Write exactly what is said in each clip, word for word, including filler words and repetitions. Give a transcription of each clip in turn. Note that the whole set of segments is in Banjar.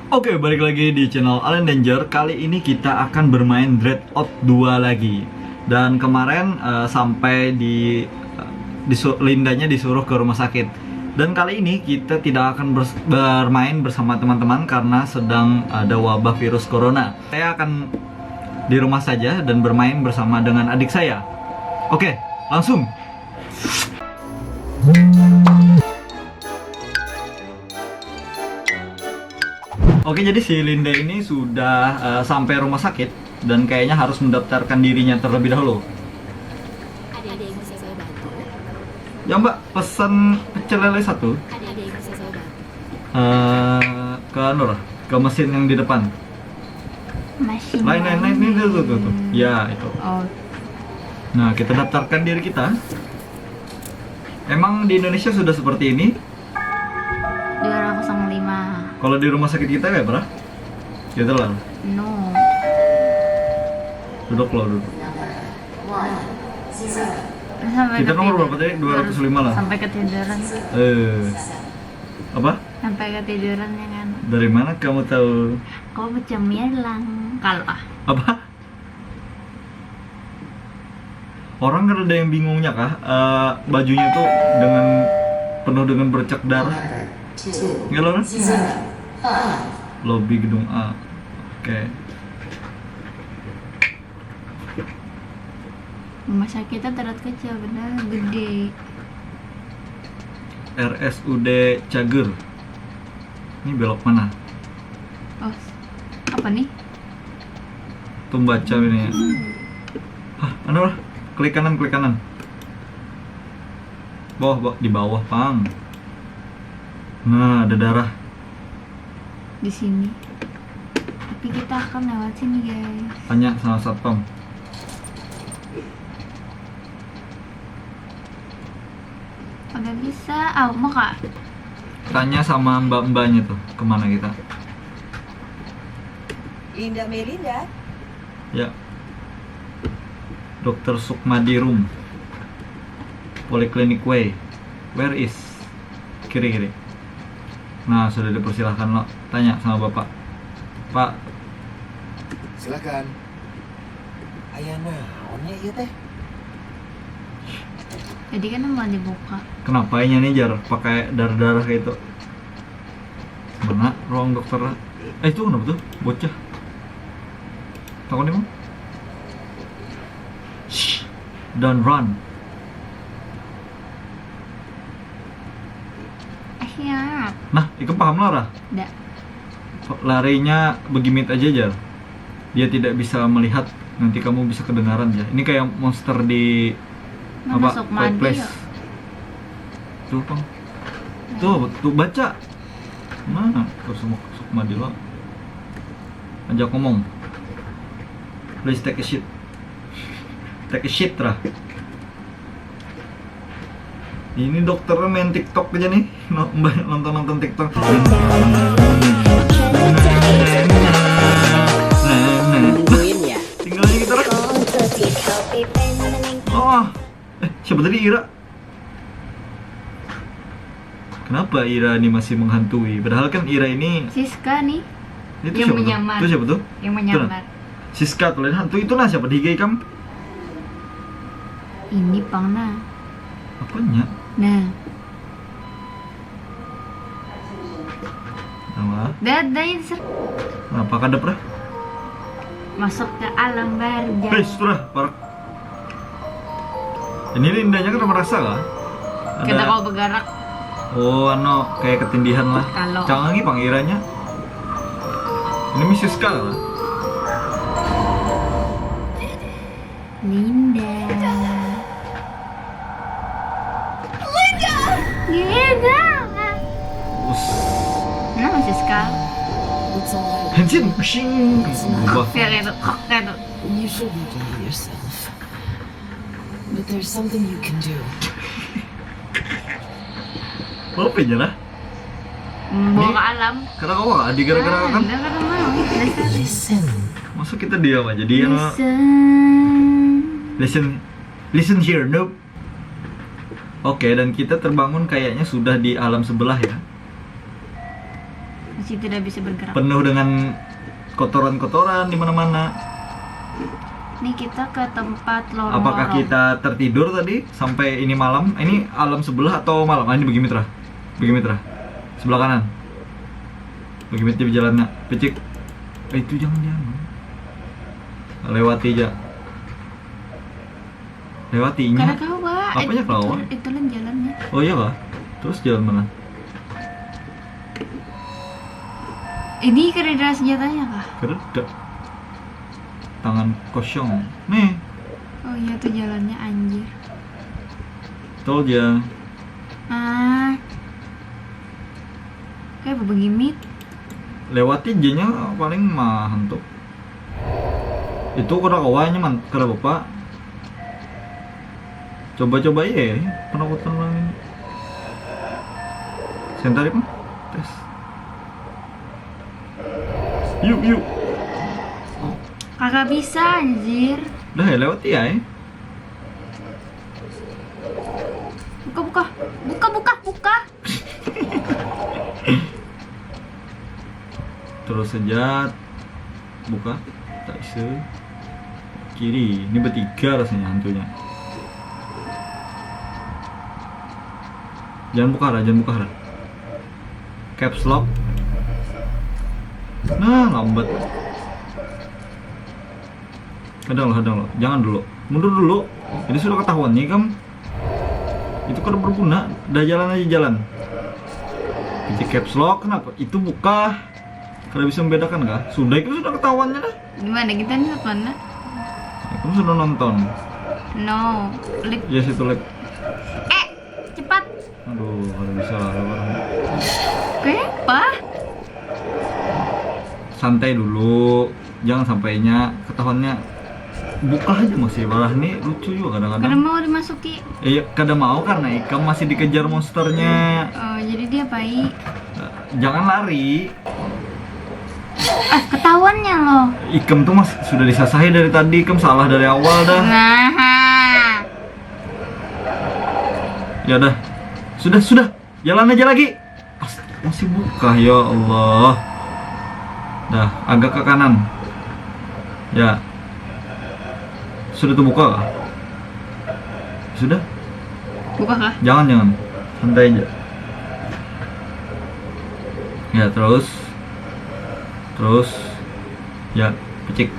Oke, balik lagi di channel Alien Danger. Kali ini kita akan bermain Dread Out dua lagi. Dan kemarin eh, sampai di eh, disu- Lindanya disuruh ke rumah sakit. Dan kali ini kita tidak akan bers- bermain bersama teman-teman karena sedang ada wabah virus corona. Saya akan di rumah saja dan bermain bersama dengan adik saya. Oke, langsung. Oke, jadi si Linda ini sudah eh, sampai rumah sakit dan kayaknya harus mendaftarkan dirinya terlebih dahulu. Ada yang bisa saya bantu? Ya, Mbak, pesan pecel lele satu. Ada yang bisa saya bantu? Eh, ke anu lah, ke mesin yang di depan. Masih Lain, lain, lain, ini tuh, tuh, tuh, tuh. Ya, itu. Oh, Nah, kita daftarkan diri kita. Emang di Indonesia sudah seperti ini? dua kosong lima. Kalau di rumah sakit kita kayak berapa? Gitu lah. No. Duduk lo duduk. Sampai Kita nomor ketidur. Berapa tadi? Dua ratus lima lah. Sampai ketiduran. Eh. Apa? Sampai ketiduran ya kan. Dari mana kamu tahu? Kau bercemilang. Kalau ah. Apa? Orang kan ada yang bingungnya kah? Eh, bajunya tuh dengan penuh dengan bercak darah. Enggak lo kan? Lobby gedung A. Oke. Rumah sakitnya terlihat kecil, bener gede. R S U D Cager. Ini belok mana? Oh, apa nih? Tuh baca ini ya. Hah, anu lah. Klik kanan, klik kanan. Bawah, bawah, di bawah, pang. Nah, ada darah. Di sini. Tapi kita akan lewat sini, guys. Tanya sama satpam. Udah bisa, ah, mau kak? Tanya sama mbak-mbaknya tuh, kemana kita? Linda Melinda. Ya. Dokter Sukmadi Room. Polyclinic Way. Where is? Kiri, kiri. Nah, sudah dipersilahkan lo. Tanya sama bapak. Pak, Silakan. Ayah naonnya iya teh? Jadi kan mau dibuka. Kenapa inya nih jar pakai darah-darah kayak itu? Mana ruang dokternya? Eh, itu kenapa tuh? Bocah. Takut emang? Shh, don't run. Siap. Nah, ikam paham lah, Rah? Ndak. Larinya begimit aja, jar. Dia tidak bisa melihat, nanti kamu bisa kedengaran, ya. Ini kayak monster di Nah, apa? Masuk Quiet mandi, Place. Ya. Tuh, Pang. Tuh, tuh baca. Mana? Terus masuk mandi lo. Ajak ngomong. Please take a shit. Take a shit, Rah. Ini dokternya main TikTok aja nih. No- Nonton-nonton TikTok. Nungguin ya. Tinggalnya kita, Rah. Oh. Eh, siapa tadi? Ira? Kenapa Ira ini masih menghantui? Padahal kan Ira ini Siska nih. Itu Yang siapa tuh? menyamar. Itu siapa tuh? Yang Itu menyamar. Nah. Siska tuh lain hantu itu, nah, siapa di I G kamu? Ini pang nah. Apanya? Nah. Nama? Dah, dah itu ser- Kenapa kadep, Rah? Masuk ke alam barja. Please, tuh, Rah, parak. Ini Lindanya kan merasa lah. Kita kau bergerak. Oh, anu, kayak ketindihan lah. Kalau- Jangan lagi pang Iranya. Ini Miss Siska lah. Linda. Linda. Us. Nah, Siska. It's alright. Hansin, pushing. Berubah. Feel itu, kok itu. You shouldn't blame yourself. But there's something you can do. Apa aja lah? Bawa ke alam. Karena kau ada gara-gara kan? Udah karena mau. Dasar. Listen. Masa kita diam aja, dia Listen. Listen, listen here, noob. Oke, dan kita terbangun kayaknya sudah di alam sebelah ya. Sih tidak bisa bergerak. Penuh dengan kotoran-kotoran di mana-mana. Ini kita ke tempat lorong. Apakah kita tertidur tadi sampai ini malam? Ini alam sebelah atau malam? Ah, ini begini, Tra. Begini, Tra. Sebelah kanan. Begini, di jalannya. Picik. Eh, itu jangan, jangan. Lewati aja. Lewatinya. Karena kau, Pak. Apanya It- kawan? Itu, itu lah jalannya. Oh iya kah? Terus jalan mana? Ini kira-kira senjatanya kah? Kereda. Tangan kosong. Nih, Oh iya tuh jalannya anjir. Tol aja. Ah. Kayak apa begini? Lewati aja nya paling mah hantu. Itu kada kawanya man, kada apa. Coba-coba iya ya, penakutan orang ini. Sentari pun tes. Yuk, yuk. Kagak bisa anjir. Dah ya lewat ya. Eh. Buka buka. Buka buka buka. Terus saja buka, tak bisa. Kiri, ini bertiga rasanya hantunya. Jangan buka, Ra, jangan buka, Ra. Caps lock. Nah, lambat. Hadang lo, hadang lo. Jangan dulu. Mundur dulu. Jadi sudah ketahuan nih, Kam. Itu kada berguna. Dah jalan aja jalan. Picik caps lock, kenapa? Itu buka. Kada bisa membedakan kah? Sudah itu sudah ketahuannya dah. Gimana kita nih lewat mana? Ya, kamu sudah nonton. No. Lip. Ya situ lip. Eh, cepat. Aduh, kada bisa lah. Kenapa? Santai dulu. Jangan sampainya ketahuannya buka aja masih malah nih lucu juga Karena kadang-kadang. Mau dimasuki. Iya, kada mau karena ikam masih dikejar monsternya. Oh, jadi dia pai. Jangan lari. Ah, ketahuannya loh. Ikam tuh mas sudah disasahi dari tadi, ikam salah dari awal dah. Nah. Ya dah. Sudah, sudah. Jalan aja lagi. Astaga, masih buka ya Allah. Dah, agak ke kanan. Ya. Sudah terbuka kah? Sudah? Buka kah? Jangan, jangan. Santai aja. Ya, terus. Terus. Ya, picik.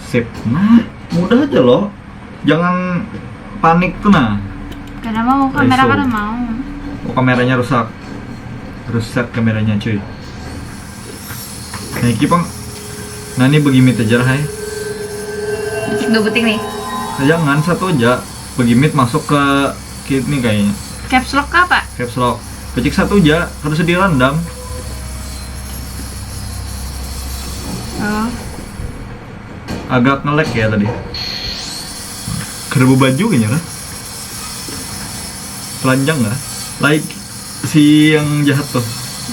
Sip. Nah, mudah aja loh. Jangan panik tuh nah. Karena mau kamera Iso. Karena mau. Oh, kameranya rusak. Rusak kameranya, cuy. Nah, iki pang. Nah, ini begimit aja lah, hai. Cek dua buting nih. Jangan, satu aja. Begimit masuk ke kini kayaknya. Caps lock apa? Caps lock. Picik satu aja, kada usah dirandam. Oh. Agak nge-lag ya tadi. Kada baju kayaknya kah? Telanjang kah? Like si yang jahat tuh.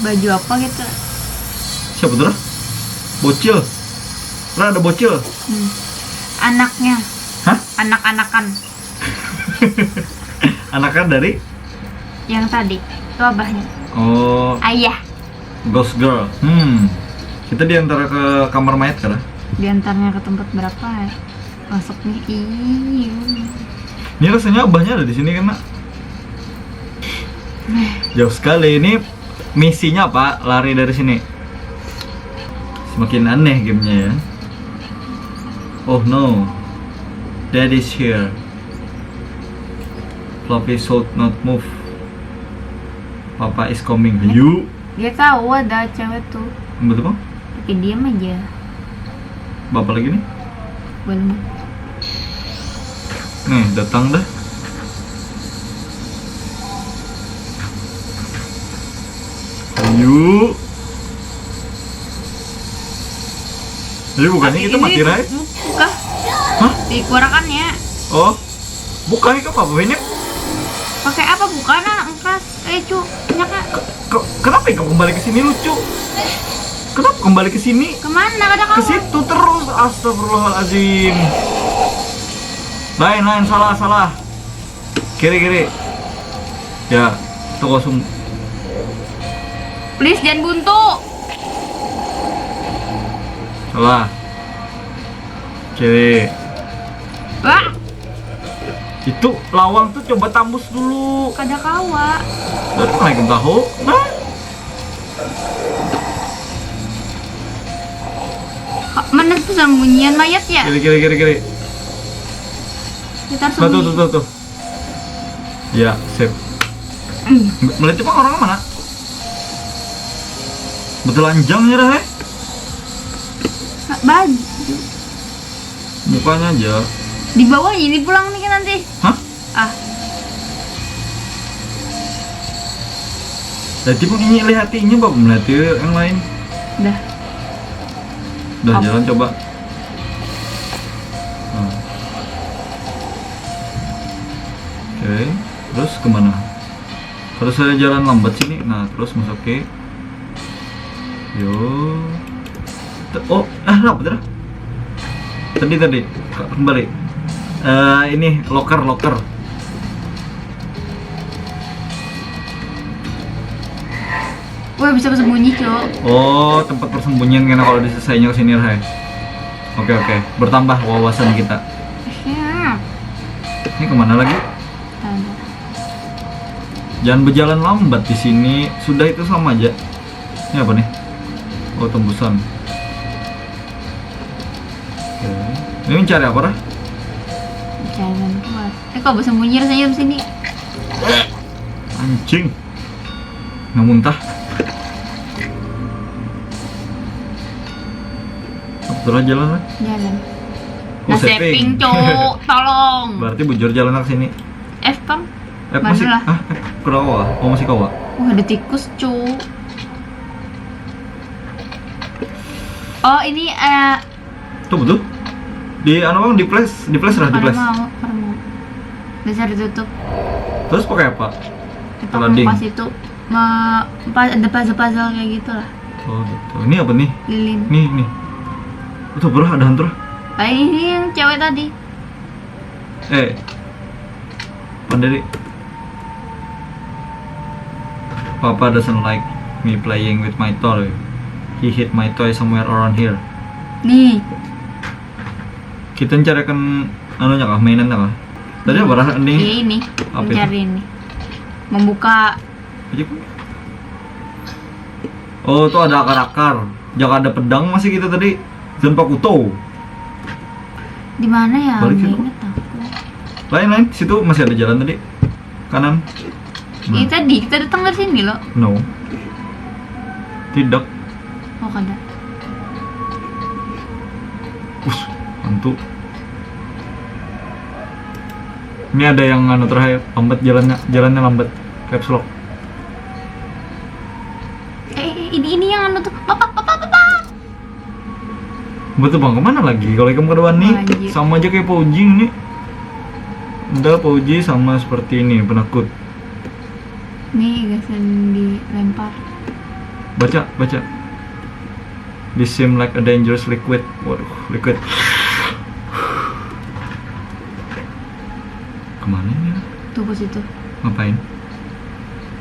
Baju apa gitu? Siapa tuh, Ra? Bocil. Ra, ada bocil. Hmm. Anaknya. Hah? Anak-anakan. Anaknya dari Yang tadi. Itu abahnya. Oh, Ayah. Ghost Girl. Hmm. Kita diantar ke kamar mayat kah? Diantarnya ke tempat berapa ya? Masuknya iya. Ini rasanya abahnya ada di sini kan, Nak? Jauh sekali. Ini misinya apa? Lari dari sini. Semakin aneh gamenya ya. Oh no. Dad is here. Fluffy should not move. Papa is coming. Ayo. Dia tahu ada cewek tuh. Betul, Bang? Tapi diam aja. Bapak lagi nih. Belum. Nih, datang dah. Ayo. Jadi bukannya kita Ini mati, Rai? Buka. Hah? Dikuarakan ya. Oh. Bukan itu apa ini? Pakai apa bukan, ah, engkas. Eh, cu, nyak, ah. Ke- kenapa kau kembali ke sini, lucu? Kenapa kembali ke sini? Kemana? Ada Ke kawan. Situ terus. Astagfirullahalazim. Lain, lain, salah, salah. Kiri, kiri. Ya, itu kosong. Please, jangan buntu. Salah. Kiri. Wah, Itu lawang tuh coba tambus dulu. Kada kawa. Baru naik tahu. Nah, Ka- Mana tuh sembunyian mayat ya? Kiri, kiri, kiri, kiri. Kita harus Nah, tuh, tuh, sembunyi. Tuh, tuh. Ya, sip. Melihat cuma orang mana? Betelanjang ya, Reh? Baju. Mukanya aja. Di bawah ini pulang nih kan nanti. Hah? Ah, Jadi pun ini lihat ini, Bab, melihat yang lain. Dah. Udah, jalan coba. Nah. Oke, terus kemana? Terus saya jalan lambat sini. Nah, terus masuk ke. Yo. Te- Oh, ah, apa tadi? Tadi, tadi. Kembali. Eh, ini locker, locker. Wah, bisa bersembunyi, Cok. Oh, tempat persembunyian karena kalau diselesainya ke sini, Rai. Oke, oke. Bertambah wawasan kita. Ya. Ini kemana lagi? Ada. Jangan berjalan lambat di sini. Sudah itu sama aja. Ini apa nih? Oh, tembusan. Oke. Ini mencari apa, Rah? Jalan keluar. Eh, kok bersembunyi rasanya di sini? Anjing. Nggak muntah. Betul aja jalan lah. Jalan. Oh, Nah, saving, Cok. Tolong. Berarti bujur jalan ke sini. F, Bang. Eh, Mana masih lah? Ah, eh, kerawa. Oh, masih kawa. Wah, ada tikus, Cok. Oh, ini eh Tuh betul. Di anu, Bang, di flash, di flash lah, di kada flash. Mau, kada mau. Dasar ditutup. Terus pakai apa? Kita Loading. Pas itu me, pa- ada puzzle-puzzle kayak gitu lah. Oh, gitu. Ini apa nih? Lilin. Nih, nih. Itu berah ada hantu. Ah, ini yang cewek tadi. Eh. Pandiri. Papa doesn't like me playing with my toy. He hid my toy somewhere around here. Nih, Kita carikan anunya kah, mainannya kah? Tadi apa, Rah? ya Nih. Ini Apa itu? Mencari ini. Membuka. Aja kok. Oh, tuh ada akar-akar. Jaka ada pedang masih kita tadi. Dan Pakuto. Di mana ya? Balik Nggak situ. Inget aku. Lain, lain. Situ masih ada jalan tadi. Kanan. Ini tadi kita datang dari sini loh. No. Tidak. Oh, kada. Us, hantu. Ini ada yang anu terakhir, lambat jalannya, jalannya lambat. Caps lock. Eh, ini ini yang anu tuh. Papa, papa, papa. Betul, Bang, kemana lagi? Kalau ikam kaduaan nih, Wah, anjir. Sama aja kayak Pauji ini. Udah, Pauji sama seperti ini, penakut. Nih, gasan dilempar. Baca, baca. This seem like a dangerous liquid. Waduh, liquid. Kemana ini? Tuh ke situ. Ngapain?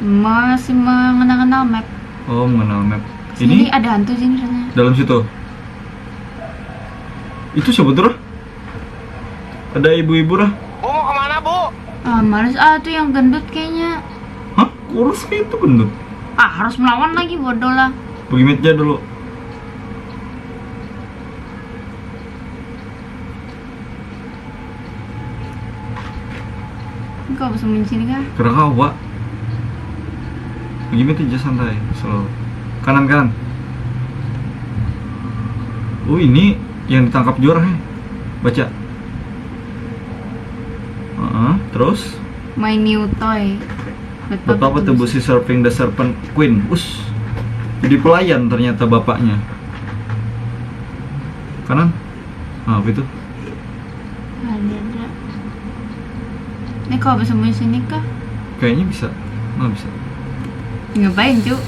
Masih mengenal-kenal map. Oh, mengenal map. Sini Ini ada hantu sini rasanya. Dalam situ. Itu siapa tuh, Rah? Ada ibu-ibu, Rah. Bu, mau kemana, Bu? Ah, males ah tuh yang gendut kayaknya. Hah? Kurus kayak itu gendut. Ah, harus melawan lagi, bodoh lah. Pergi meja dulu. Kau bersembunyi sini kah? Kira kawa. Pergi meja santai, slow. Kanan, kanan. Oh, ini yang ditangkap juara, hei. Baca. Heeh, terus My new toy. Bapak Tebusi serving the serpent queen. Us. Jadi pelayan ternyata bapaknya. Kanan. Nah, apa itu? Ada, ada. Ini kau bersembunyi sini kah? Kayaknya bisa. Nah, bisa. Ngapain, Cuk?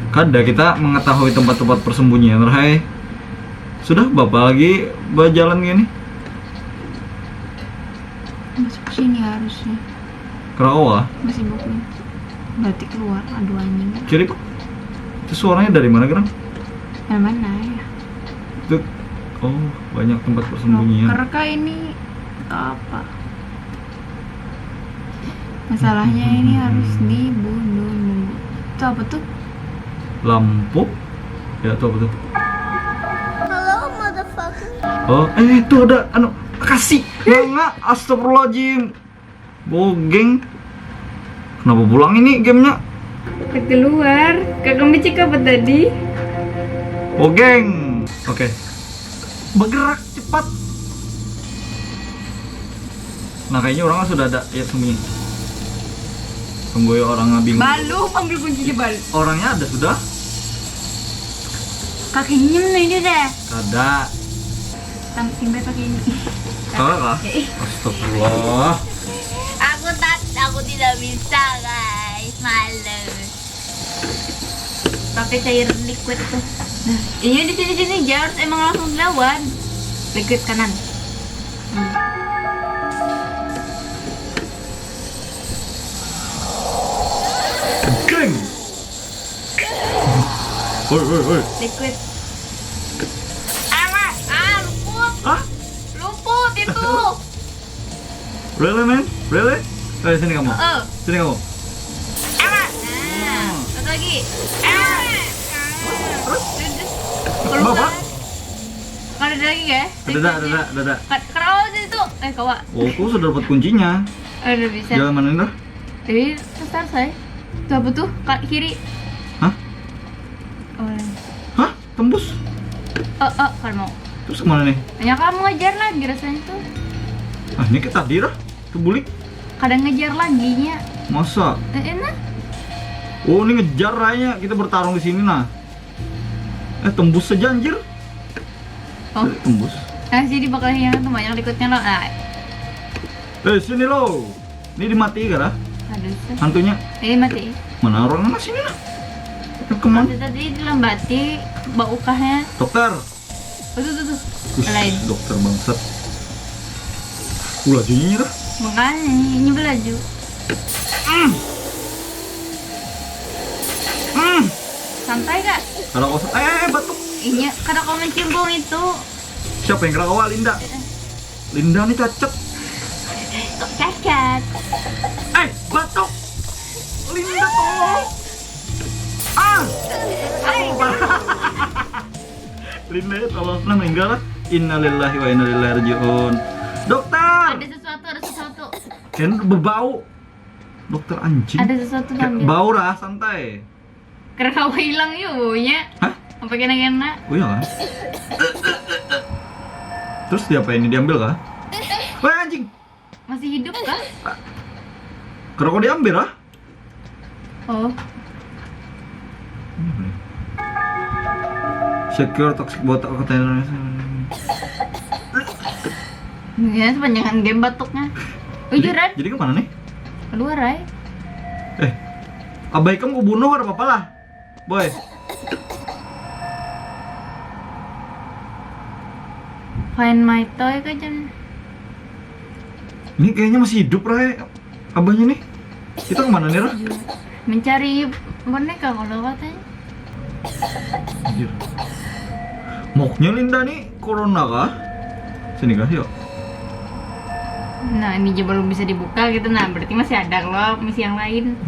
Kada, kita mengetahui tempat-tempat persembunyian, Rahai. Sudah, Bapak lagi berjalan gini. Masuk sini harusnya. Kerawa. Masih buku. Berarti keluar. Aduh, anjing. Ciri, Pak. Suaranya dari mana, Gerang? Yang mana ya? Itu, oh, banyak tempat persembunyian. Loker kah ini? Atau apa? Masalahnya ini harus dibunuh. Itu apa tuh? Lampu? Ya, itu apa tuh? Hello, motherfucker. Oh, eh, itu ada, anu, kasih. Nggak, astagfirullahaladzim. Bogeng. Kenapa pulang ini gamenya? Keluar. Kakak mecik apa tadi? Bogeng. Oke. Bergerak cepat. Nah, kayaknya orangnya sudah ada. Ya, sembunyi. Tunggu ya, orangnya bingung. Balu, ambil kunci jebal. Orangnya ada sudah? Kakinya mana ini deh? Ada. Tam simpai pakai ini. Salah kah? Astagfirullah. Aku tak, aku tidak bisa, guys. Males. Pakai cair liquid tuh. Nah, ini di sini sini, jangan emang langsung dilawan. Liquid kanan. Geng. Woi, woi, woi. Liquid. Awas, ah, luput, Hah? Luput itu. Really, man? Really? Eh, sini kamu. Oh, Sini kamu. Awas. Nah, satu lagi. Awas. Terus? Terus Bapak? Kalau ada lagi ya? Ada, ada, ada, ada. Kat- Kalau itu, eh, kawa. Oh, aku sudah dapat kuncinya. Udah bisa. Jalan mana ini dah? Jadi besar saya. Tuh apa tuh? Kak kiri. Hah? Oh. Hah? Tembus? Oh, oh, kalau mau. Terus kemana nih? Hanya kamu ngejar lagi rasanya tuh. Ah, ini kita tadi dah. Tuh bulik. Kadang ngejar lagi nya. Masa? Eh, enak. Oh, ini ngejar raya. Kita bertarung di sini nah. Eh, tembus saja anjir. Oh, Eh, tembus. Nah, jadi bakal yang itu banyak likutnya loh. Nah, Eh, sini lo. Ini dimati kah? Aduh, sih. Hantunya. Ini mati. Mana orang mana sini nah? Yang kemana? Tadi, tadi dilambati bau ukahnya. Dokter. Oh, tuh, tuh, tuh. Ush, Lain. Dokter bangsat. Uh, lajunya nyerah. Makanya ini, ini belaju. Hmm. Santai, Kak. Kalau kau eh, eh, batuk. Iya, kada kau mencium bau itu. Siapa yang kerawa? Linda. Linda nih cacet. Kok cacat? Eh, batuk. Linda tolong. Ah. Linda ya tolong. Nah, meninggal lah. Innalillahi wa inna ilaihi rajiun. Dokter. Ada sesuatu, ada sesuatu. Kan berbau. Dokter anjing. Ada sesuatu Kayak ambil. Bau lah, santai. Kerawa hilang yuk baunya. Hah? Sampai kena-kena. Oh iya kan? Terus diapain ini, diambil kah? Wah, anjing. Masih hidup kah? Kenapa kau diambil ah? Oh, Secure toxic botak container. ya sepanjangan game batuknya. Ujuran? Jadi kemana nih? Keluar, ay. Eh, abah ikam ku bunuh, ada apa-apa lah, boy. Find my toy kah, Jan? Ini kayaknya masih hidup, Rai. Abahnya nih. Kita kemana nih, Ra? Mencari boneka kalau katanya. Anjir. Moknya Linda nih corona kah? Sini kah, yuk. Nah, ini aja belum bisa dibuka gitu. Nah, berarti masih ada kalau misi yang lain.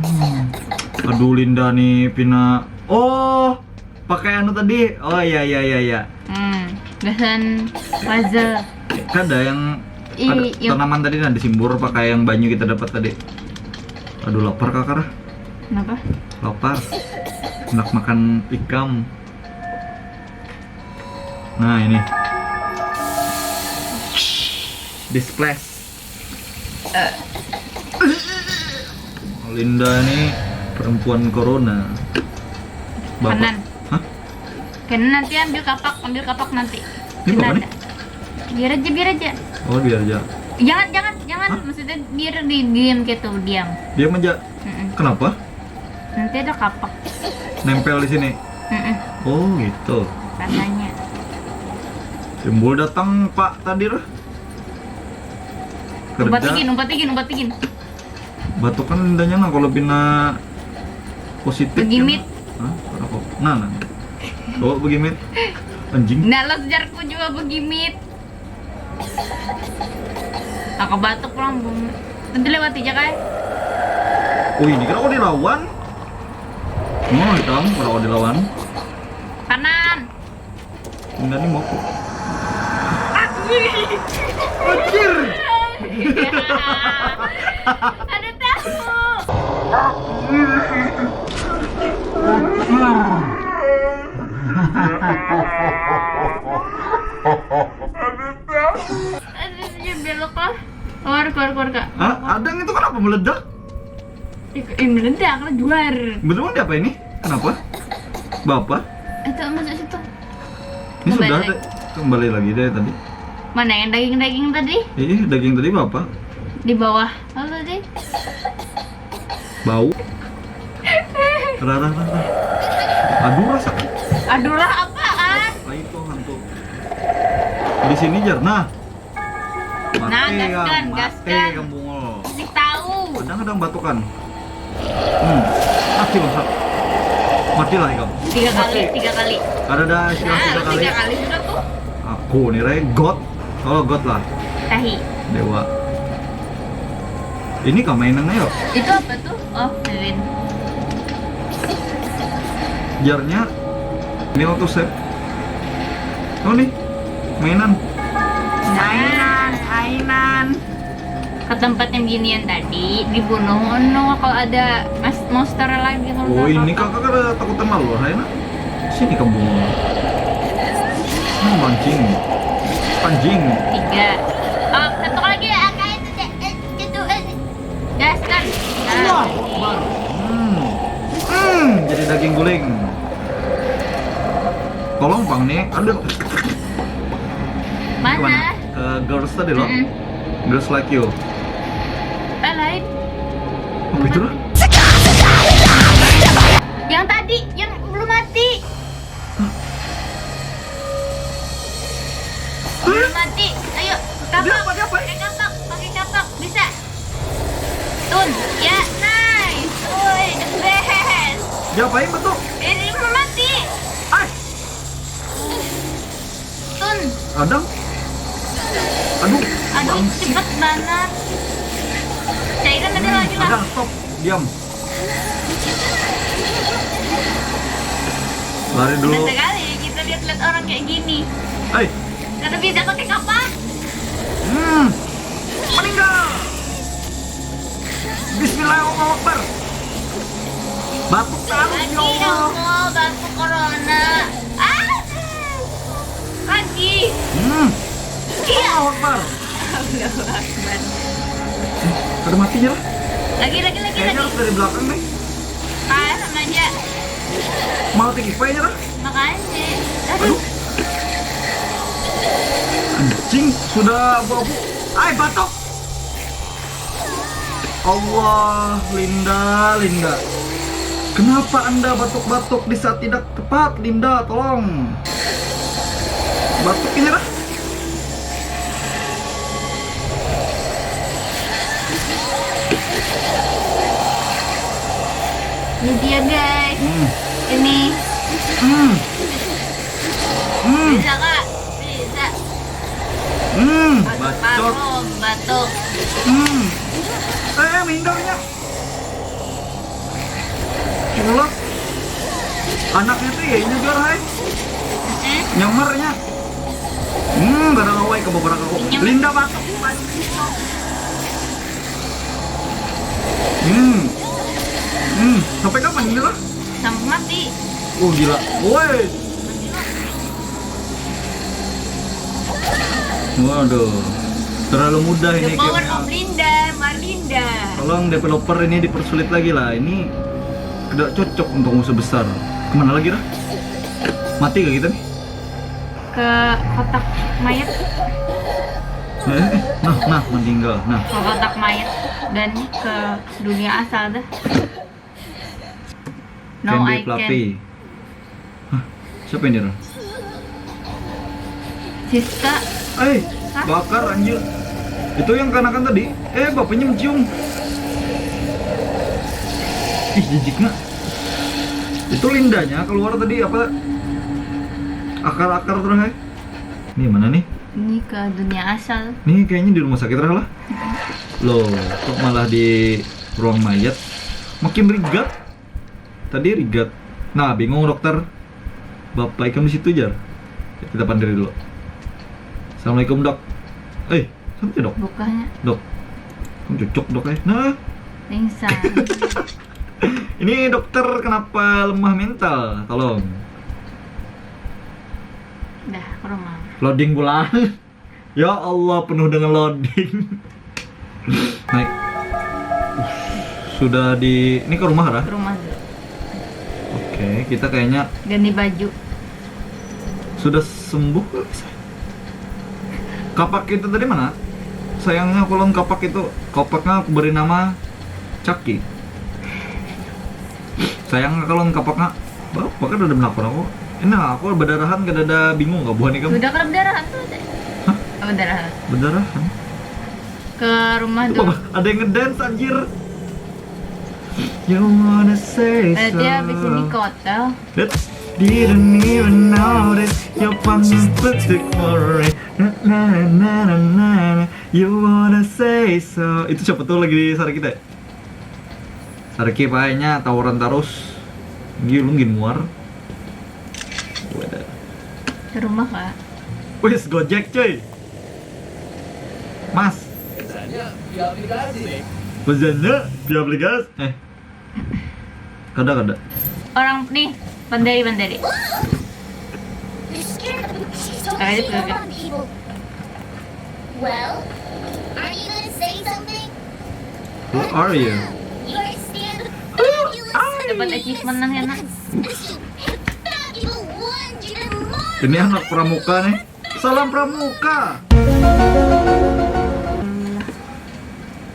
Aduh, Linda nih pina. Oh, pakai anu tadi. Oh iya iya iya iya. Hmm, gasan puzzle. Kan ada yang Ih, ada iya. Tanaman tadi nah disimbur pakai yang banyu kita dapat tadi. Aduh, lapar, Kakak. Kenapa? Lapar. Nak makan ikam. Nah, ini. Displace. Linda ini perempuan corona. Bapak. Kanan. Hah? Kanan, nanti ambil kapak, ambil kapak nanti. Ini Kanan apa nih? Ada. Biar aja, biar aja. Oh, biar aja. Jangan, jangan, jangan. Hah? Maksudnya biar di diam gitu, diam. Diam aja. Mm-mm. Kenapa? Nanti ada kapak. Nempel di sini. Mm-mm. Oh, gitu. Rasanya. Timbul datang Pak tadi lah. Umpat tigin, umpat tigin, umpat tigin. Batuk kan indahnya nah kalau pina positif. Begimit. Kan? Hah? Kenapa? Nah, nah. Coba begimit. Anjing. Nah, lo sejarku juga begimit. Aku batuk pulang bung. Nanti lewat aja kai. Oh, ini kan aku dilawan. Mau hitam kalau aku dilawan. Kanan. Enggak nih mau aku. Anjir. Ada tahu. Aduh, dia belok lah. Keluar, keluar, keluar, Kak. Hah? Ada itu kenapa meledak? Eh, eh, meledak lah, juar. Betul dia apa ini? Kenapa? Bapak? Itu masuk situ. Ini sudah ada. Kembali lagi deh tadi. Mana yang daging-daging tadi? Iya, daging tadi bapak. Di bawah. Apa tadi? Bau. Rara, rara. Aduh rasa. Aduh lah apaan? Nah, itu hantu. Di sini jar. Nah. Mati nah, gaskan, gaskan. Mati kamu. Kasih tahu. Kadang-kadang batukan. Hmm. Mati masak. Matilah ikam. Tiga kali, tiga kali. Ada dah istilah nah, tiga kali. Tiga kali sudah tuh. Aku nih Ray God. Kalau God lah. Tahi. Dewa. Ini kau mainan ayo. Itu apa tuh? Oh, lilin. Jarnya ini auto save. Oh nih, mainan. Mainan, mainan. Ke tempat yang ginian tadi dibunuh ono kalau ada mas monster lagi kalau oh ini kakak ada takutan malu hai nak sini kamu mau mancing anjing tiga oh satu lagi ya kayak itu deh eh, gitu eh gas kan nah. Hmm. Hmm, jadi daging guling tolong bang nih aduh mana, mana? Uh, girls tadi loh mm -mm. Girls like you. Eh lain. Apa itu? Yang tadi, yang belum mati. Belum mati. Ayo, kapak. Pakai kapak, pakai kapak. Bisa. Tun, ya, nice. Woi, the best. Dia apain betul? Ini belum mati. Ay. Tun. Kadang. Aduh. Aduh, cepet banget. Cairan ada lagi lah. Ada, stop. Diam. Lari dulu. Beda kali kita lihat-lihat orang kayak gini. Hei. Karena bisa pakai kapak. Hmm. Meninggal. Bismillahirrahmanirrahim. Batuk terus ya Allah. Allah, batuk corona. Ah. Lagi. Hmm. Iya. Allah Akbar. Allah Akbar. Eh, ada matinya lah. Lagi, lagi, lagi, Kayaknya lagi. Harus dari belakang nih. Ah, sama aja. Mau tinggi kayaknya lah. Makanya. Aduh. Anjing, sudah abu-abu. Ay, batuk. Allah, Linda, Linda. Kenapa Anda batuk-batuk di saat tidak tepat, Linda? Tolong. Batuk ini lah. Ini dia, guys. Hmm. Ini. Hmm. Hmm. Bisa, Kak? Bisa. Hmm, batuk. Batuk. Hmm. Eh, mindarnya. Mulut. Anaknya tuh ya ini biar hai. Nyamarnya. Hmm, gara ngawai ke beberapa aku. Linda batuk. Hmm. Hmm, sampai kapan ini lah? Sampai mati. Oh gila. Woi. Waduh. Terlalu mudah ini. The power of Linda, Marlinda. Tolong developer ini dipersulit lagi lah. Ini tidak cocok untuk musuh besar. Kemana lagi lah? Mati gak kita nih? Ke kotak mayat. Eh, nah, nah meninggal. Nah. Ke kotak mayat dan ke dunia asal dah. No, I can. Hah? Siapa ini, Ron? Siska. Eh, bakar anjir. Itu yang kanakan tadi. Eh, bapaknya mencium. Ih, jijik nak. Ih, Tuh lindanya keluar tadi apa? Akar-akar terus, eh. Ini mana nih? Ini ke dunia asal. Nih kayaknya di rumah sakit lah. Loh, kok malah di ruang mayat? Makin rigat. Tadi rigat. Nah, bingung dokter. Bapak ikam di situ jar. Kita pandiri dulu. Assalamualaikum dok. Eh, santai dok. Bukanya. Dok. Kamu cocok dok eh. Nah. Pingsan. Ini dokter kenapa lemah mental? Tolong. Dah, aku lemah. Loading pulang. Ya Allah, penuh dengan loading. Naik. Sudah di ini ke rumah kah? Ke rumah dulu. Oke, kita kayaknya ganti baju. Sudah sembuh kah? Kapak itu tadi mana? Sayangnya aku lawan kapak itu. Kapaknya aku beri nama Caki. Sayang kalau kapaknya, bapak kan udah melakukan aku. Ini aku berdarahan kada ada bingung gak buhan ikam. Sudah kada berdarahan tuh ada. Hah? Berdarahan. Berdarahan. Ke rumah dulu. Ada yang ngedance anjir. You wanna say so. Berarti habis ini ke hotel. That didn't even notice your partner's plastic worry. Na, na, na, na, na, na. You wanna say so. Itu siapa tuh lagi di sana kita? Sarki payahnya tawaran tarus. Gilung gin muar. Wadah. Ke rumah kak. Wis gojek cuy. Mas. Pesannya via aplikasi nih. Pesannya via aplikasi. Eh. Kada kada. Orang nih pandai pandai. You're scared of the she's so Alright, scared okay. Of people. Well, are you gonna say something? Who are you? Dapat achievement nang enak. Ini anak pramuka nih. Salam pramuka.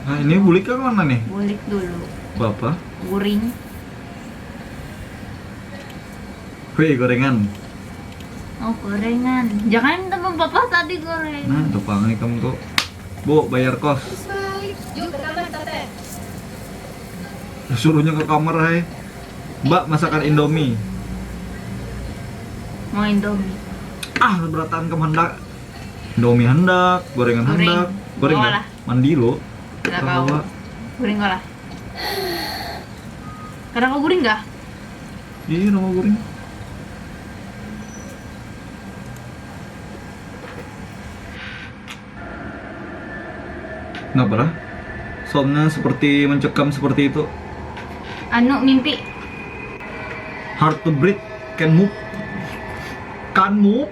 Nah, ini bulik ke mana nih? Bulik dulu. Bapak? Guring. Wih, gorengan. Oh, gorengan. Jangan teman papa tadi goreng. Nah, tuh pangai kamu tuh. Bu, bayar kos. Yuk ke kamar tante. Suruhnya ke kamar, hai. Mbak, masakan Indomie. Mau Indomie. Ah, berataan kamu hendak. Indomie hendak, gorengan Goreng. Hendak. Goreng lah. Mandi lo. Nggak tahu. Goreng lah. Kenapa goreng gak? Iya, nama goreng. Kenapa lah? Soundnya seperti mencekam seperti itu. Anu mimpi. Hard to breathe, can move. Can move.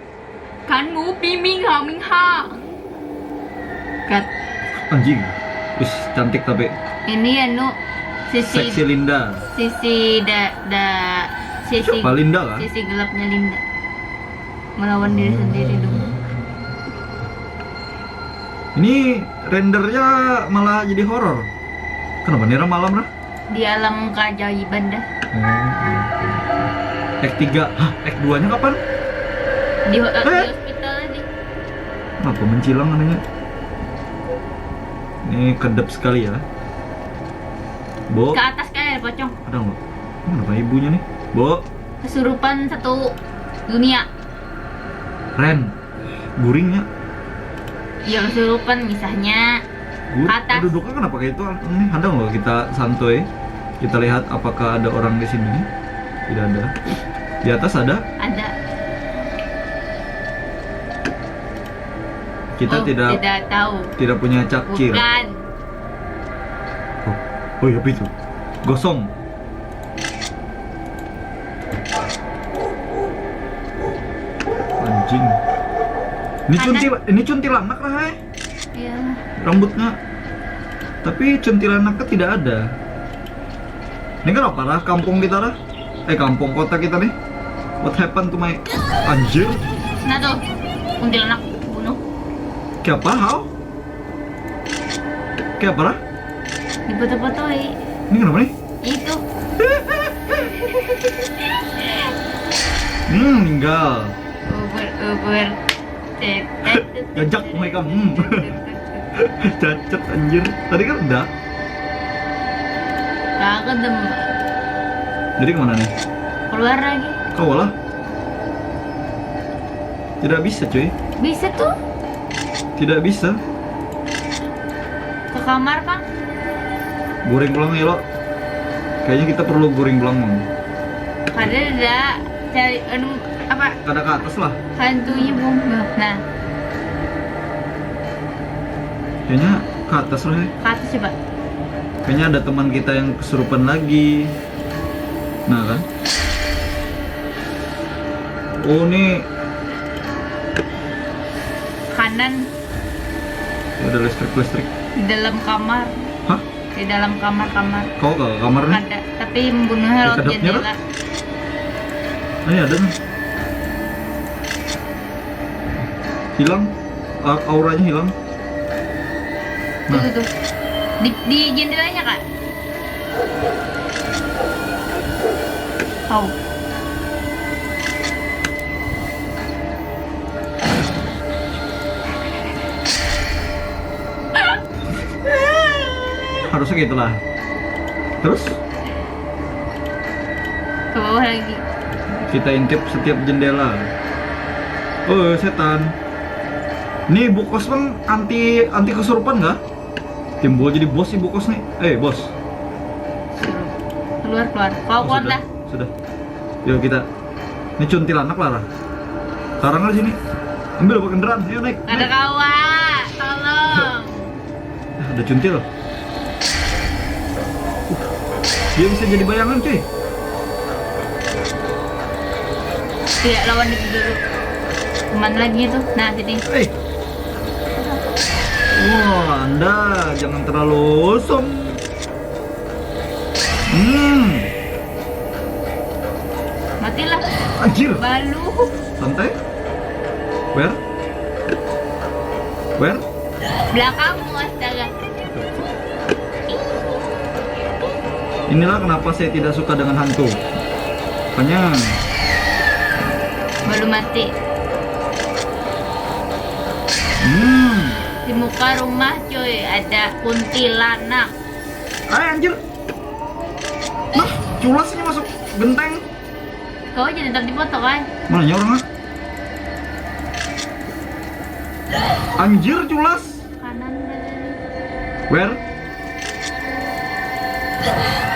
Kan mu piming ha ming ha. Kat. Anjing. Wis cantik tapi. Ini anu sisi. Seksi Linda. Sisi da da sisi. Siapa Linda kan? Sisi gelapnya Linda. Melawan diri sendiri dong. Ini rendernya malah jadi horor. Kenapa nih malam lah? Di alam keajaiban dah. Oh, iya, iya. Act tiga. Hah, act dua-nya kapan? Di, ho- eh, di hospital aja. Kenapa mencilang adanya? Ini kedap sekali ya. Bo. Ke atas kayak ada pocong. Ada nggak? Kenapa ibunya nih? Bo. Kesurupan satu dunia. Ren. Guringnya. Ya kesurupan misalnya. Gur- atas. Duduknya kenapa kayak itu? Ini ada nggak kita santuy? Kita lihat apakah ada orang di sini. Tidak ada. Di atas ada? Ada. Kita oh, tidak tidak tahu. Tidak punya cakir. Bukan. Oh, oh ya itu. Gosong. Anjing. Ini cuntil, ini cuntilanak lah, hai. Iya. Rambutnya. Tapi cuntilanaknya tidak ada. Ini kan apa lah kampung kita lah? Eh, kampung kota kita nih. What happened to my anjir? Nah tuh, kuntilanak bunuh. Siapa? How? Kayak apa lah? Difoto-fotoi. Ini kenapa nih? Itu. Hmm, meninggal. Uber uber. Tet, tet, tet, jajak mulai kamu. Cacat anjir. Tadi kan udah. Kagak dem. Jadi kemana nih? Ke Keluar lagi. Kawa lah. Tidak bisa, cuy. Bisa tuh. Tidak bisa. Ke kamar, Kang. Guring pulang ya, lo. Kayaknya kita perlu guring pulang, Mang. Ada, ada. Cari, anu, apa? Kada ke atas lah. Hantunya, Bung. Nah. Kayaknya ke atas lah, ya. Ke atas, coba. Kayaknya ada teman kita yang kesurupan lagi. Nah, kan? Oh, ini kanan. Ya, ada listrik-listrik. Di dalam kamar. Hah? Di dalam kamar-kamar. Kau ke kamar nih? Ada, tapi membunuhnya lewat jendela. Nah, ya, ada nih. Hilang. A-, auranya hilang. Nah. Tuh, tuh, tuh. Di, di jendelanya, Kak. Tahu. Harusnya gitu lah. Terus? Ke bawah lagi. Kita intip setiap jendela. Oh, setan. Nih, bukos, Bang, anti, anti kesurupan nggak? Timbul jadi bos sih bukos nih. Eh, bos. Keluar, keluar. Kau kuat dah. Oh, sudah. Yuk, kita. Ini cuntilanak lah, Ra. Sekarang di sini. Ambil apa kendaraan? Ayo, naik. Ada kawa. Tolong. Ah, ada cuntil. Uh, dia bisa jadi bayangan, cuy. Tidak, lawan itu dulu. Kemana lagi itu? Nah, sini. Eh. Wah, Anda jangan terlalu usum. Hmm. Matilah. Anjir. Balu. Santai. Where? Where? Belakangmu, astaga. Inilah kenapa saya tidak suka dengan hantu. Makanya. Balu mati. Hmm. Di muka rumah, cuy, ada kuntilanak. Ay, anjir. Nah, culas ini masuk genteng. Kau aja tetap dipoto, kan? Mana ya orang, ah? Anjir, culas. Kanan, kanan. Where?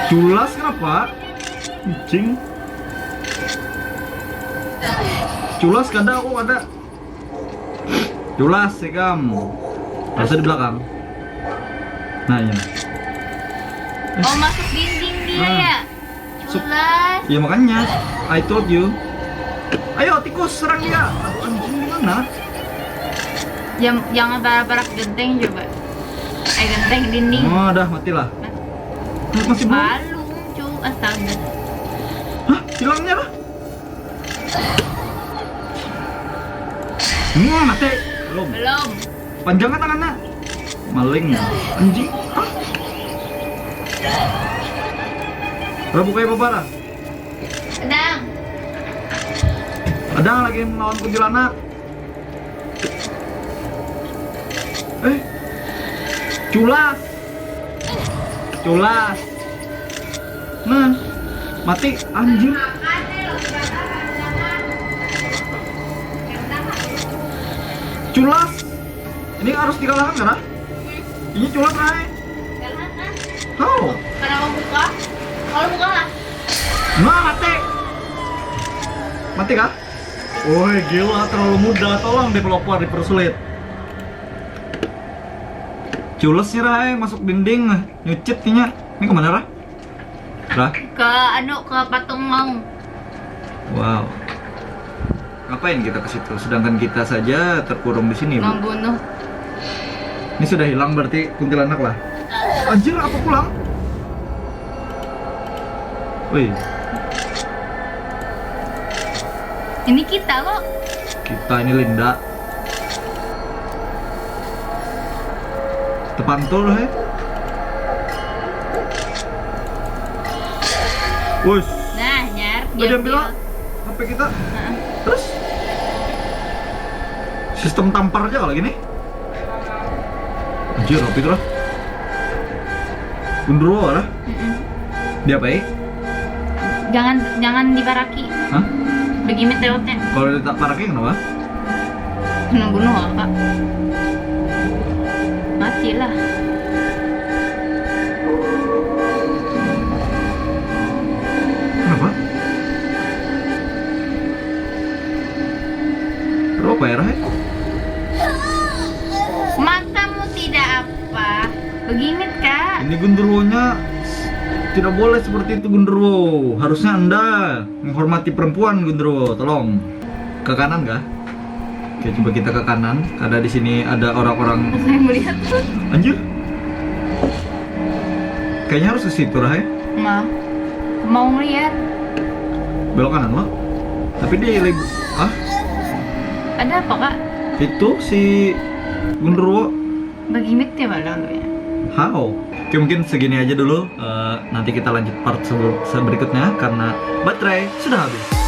Culas kenapa? Kucing. Culas kada, aku ada. Culas ikam. Rasa di belakang. Nah, iya. Oh, masuk dinding dia. Nah. Ya? Sup-, culas. Ya makanya, I told you. Ayo, tikus, serang dia. Aduh, anjing, di mana? Jam, jangan parak-parak genteng coba. Eh, genteng, dinding. Oh, dah, matilah. Mat-, masih belum? Balum, cu. Astaga. Hah? Hilangnya lah. Wah, mati. Belum. Belum. Panjangkan tangannya. Maling. Anjing. Hah? Rabu kayak babara. Pedang. Ada lagi melawan kuntilanak. Eh. Culas. Culas. Nah, mati, anjir. Culas. Ini harus dikalahkan, kan? Ini culas, Rai. How? Kenapa buka? Kalau buka lah. Nah, mati. Mati kah? Woi, gila, terlalu mudah. Tolong developer dipersulit. Culas sih, Rai, masuk dinding. Nyucit kayaknya. Ini kemana, Ra? Ra? Ke anu, ke patung maung. Wow. Ngapain kita ke situ? Sedangkan kita saja terkurung di sini, Bu. Membunuh. Ini sudah hilang berarti kuntilanak lah. Anjir, apa pulang? Wih. Ini kita kok. Kita ini Linda. Tepantul, he. Wus. Nah, nyar, eh, diambil. Diambil lah H P kita. Heeh. Terus? Sistem tampar aja kalau gini. Anjir, Robi tuh lah. Gundurwo lah. Mm-mm. Diapai? Jangan jangan dibaraki. Hah? Begimit lewatnya. Kalau tak paraki kenapa? Kena bunuh apa? Matilah. Kenapa? Kenapa ya, Rahai? Matamu tidak apa. Begimit kak. Ini genderuwonya tidak boleh seperti itu, genderuwo. Harusnya Anda menghormati perempuan, genderuwo. Tolong. Ke kanan kah? Oke, coba kita ke kanan. Ada di sini ada orang-orang. Saya melihat tuh. Anjir. Kayaknya harus ke situ, Rahai. Ma, mau ngeliat. Belok kanan lo. Tapi di lib- ah, Ada apa kak? Itu si genderuwo. Begimit ya malam ya. How? Oke, mungkin segini aja dulu. Eh, nanti kita lanjut part se- berikutnya karena baterai sudah habis.